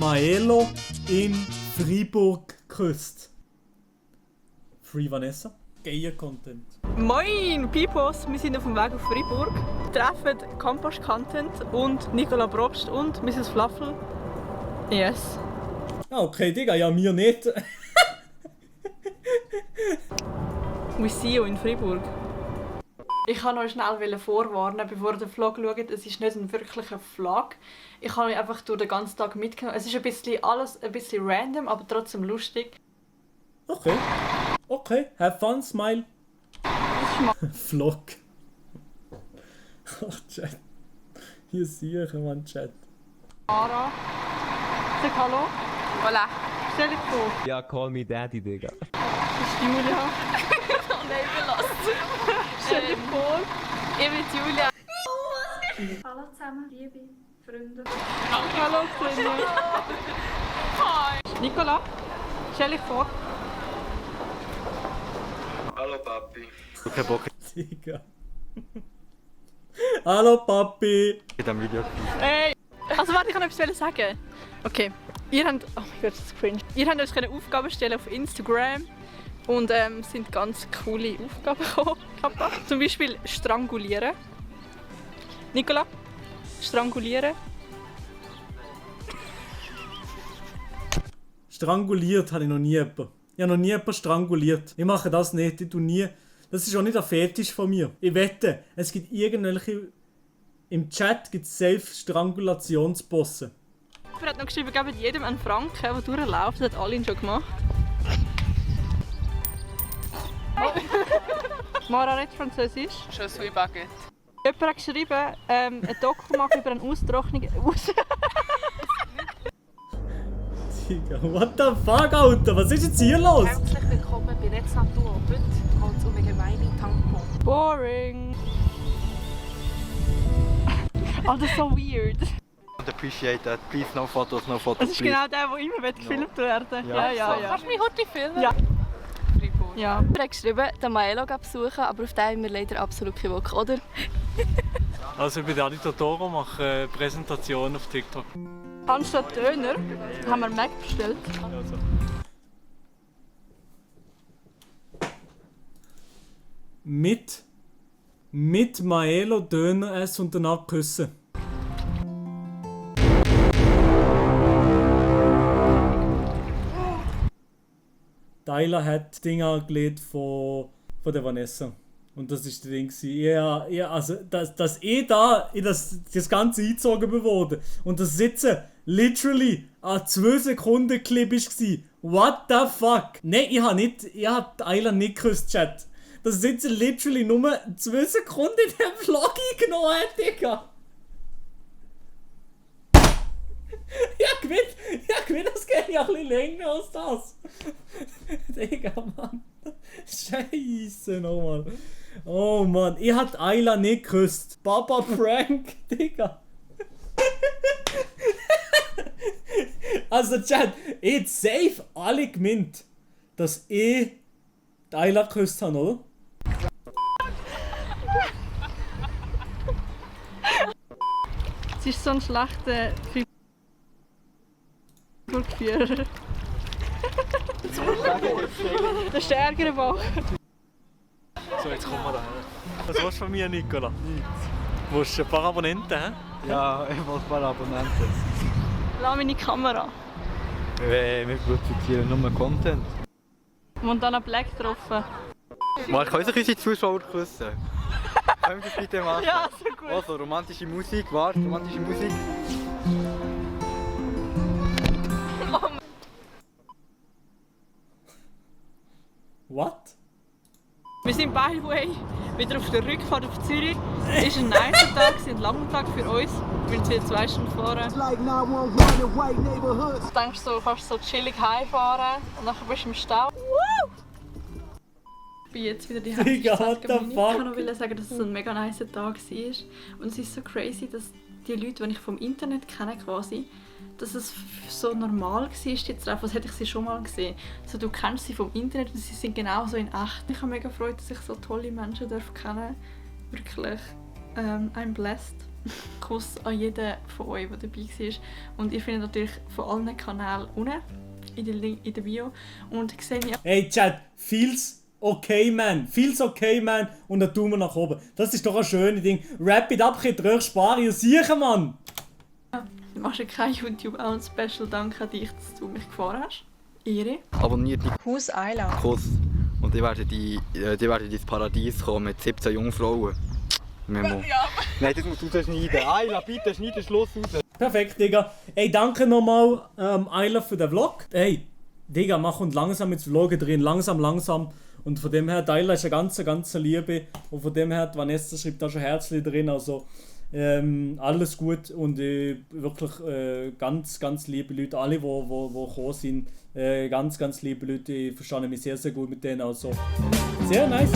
Maelo in Freiburg geküsst. Free Vanessa. Geiler Content. Moin, Pipos! Wir sind auf dem Weg auf Freiburg. Wir treffen Campus Content und Nicola Probst und Mrs. Fluffel. Yes. Ah, okay, Digga, ja, mir nicht. We see you in Freiburg. Ich wollte euch schnell vorwarnen, bevor ihr den Vlog schaut. Es ist nicht ein wirklicher Vlog. Ich habe euch einfach durch den ganzen Tag mitgenommen. Es ist alles ein bisschen random, aber trotzdem lustig. Okay. Okay, have fun, smile. Vlog. Oh, Chat. Hier sehe ich mal Chat. Mara, sag Hallo. Hola. Stell dich vor. Ja, call me Daddy, Digga. Das ist Julia. Oh nein, verlassen. Stell dich vor. Ich bin Julia. Hallo zusammen, liebe Freunde. Hallo Freunde. Hi. Nicola, stell dich vor. Hallo Papi. Kein Bock Digga. Hallo Papi. mit dem Video. Hey! Also warte, ich kann etwas sagen. Okay. Ihr habt... Oh mein Gott, das ist cringe. Ihr habt euch Aufgaben stellen auf Instagram. Und sind ganz coole Aufgaben gekommen. Zum Beispiel strangulieren. Nicola? Strangulieren. Stranguliert habe ich noch nie jemanden. Ich habe noch nie jemanden stranguliert. Ich mache das nicht, ich tue nie... Das ist auch nicht ein Fetisch von mir. Ich wette, es gibt irgendwelche... Im Chat gibt es Strangulationsbosse. Er hat noch geschrieben, gebt jedem einen Franken, der durchläuft. Das hat alle ihn schon gemacht. Mara redet Französisch. Je suis baguette. Jemand hat geschrieben, ein Doku machen über eine Austrocknung. Digga, what the fuck, Alter? Was ist jetzt hier los? Herzlich willkommen bei Netznatur. Heute geht es um eine gemeine Tampon. Boring. Oh, das ist so weird. Und appreciate that. Please, no photos, Das ist please. genau der, der immer gefilmt werden will. Ja. Kannst du mich heute filmen? Ja. Freiburg. Ja. Er hat geschrieben, den Maelo besuchen, aber auf den haben wir leider absolut keinen Bock, oder? Also ich bin Adito Toro, mache Präsentationen auf TikTok. Anstatt Döner haben wir Mac bestellt. Mit Maelo Döner essen und danach küssen. Tyler hat Ding angelegt von der Vanessa. Und das war das Ding. Ja, also, dass ich da in das Ganze eingezogen wurde. Und das Sitzen literally an 2 Sekunden Clip war. What the fuck? Nein, ich hab Tyler nicht geküsst, Chat. Das Sitzen literally nur 2 Sekunden in dem Vlog eingenommen hat, Digga. Ja, gewinnt, das geht ja ein bisschen länger als das. Digga, Mann. Scheiße nochmal. Oh Mann, ich hab Ayla nicht geküsst. Papa Prank, Digga. Also Chat, ich hätte safe alle gemeint, dass ich die Ayla geküsst habe, oder? Es ist so ein schlechter Freiburg-Führer. Der stärkere Bach. So, jetzt kommen wir da. Was willst du von mir, Nicola? Nichts. Willst du ein paar Abonnenten, hä? Ja, ich will ein paar Abonnenten. Lass meine Kamera. Wir produzieren nur Content. Und dann einen Black getroffen. Mal, können sich unsere Zuschauer küssen? Können wir das bitte machen? Ja, so gut. Also, romantische Musik, warte, romantische Musik. What? Wir sind by the way wieder auf der Rückfahrt auf Zürich. Es war ein nicer Tag, ein langer Tag für uns. Wir sind jetzt 2 Stunden fahren. Du denkst so, kannst so chillig heimfahren und dann bist du im Stau. Ich bin jetzt wieder die Digga, what the Ich kann fuck? nur sagen, dass es ein mega nicer Tag war. Und es ist so crazy, dass die Leute, die ich vom Internet kenne, quasi, dass es so normal war, die zu treffen, als hätte ich sie schon mal gesehen. Also, du kennst sie vom Internet und sie sind genauso in echt. Ich habe mega Freude, dass ich so tolle Menschen kennen darf. Wirklich, I'm blessed. Kuss an jeden von euch, der dabei war. Und ihr findet natürlich von allen Kanälen unten in der Bio. Und sehe ich Hey Chat, feels okay man, und ein Daumen nach oben. Das ist doch ein schönes Ding. Wrap it up, könnt ihr euch sparen, ihr sicher, Mann! Du machst ja kein YouTube auch ein Special Dank an dich, dass du mich gefahren hast. Ehre. Abonniert die Haus Ayla. Kuss. Und die werden ins Paradies kommen mit 17 Jungfrauen. Memo. Ja. Nein, das musst du schneiden. Ayla, bitte schneid den Schluss raus. Perfekt, Digga. Ey, danke nochmal, Ayla, für den Vlog. Ey, Digga, mach und langsam ins Vloggen drin. Langsam. Und von dem her, Ayla ist eine ganz Liebe. Und von dem her, Vanessa schreibt da schon Herzchen drin. Also, alles gut und wirklich ganz liebe Leute. Alle, die gekommen sind, ganz liebe Leute. Ich verstehe mich sehr gut mit denen. Also, sehr nice.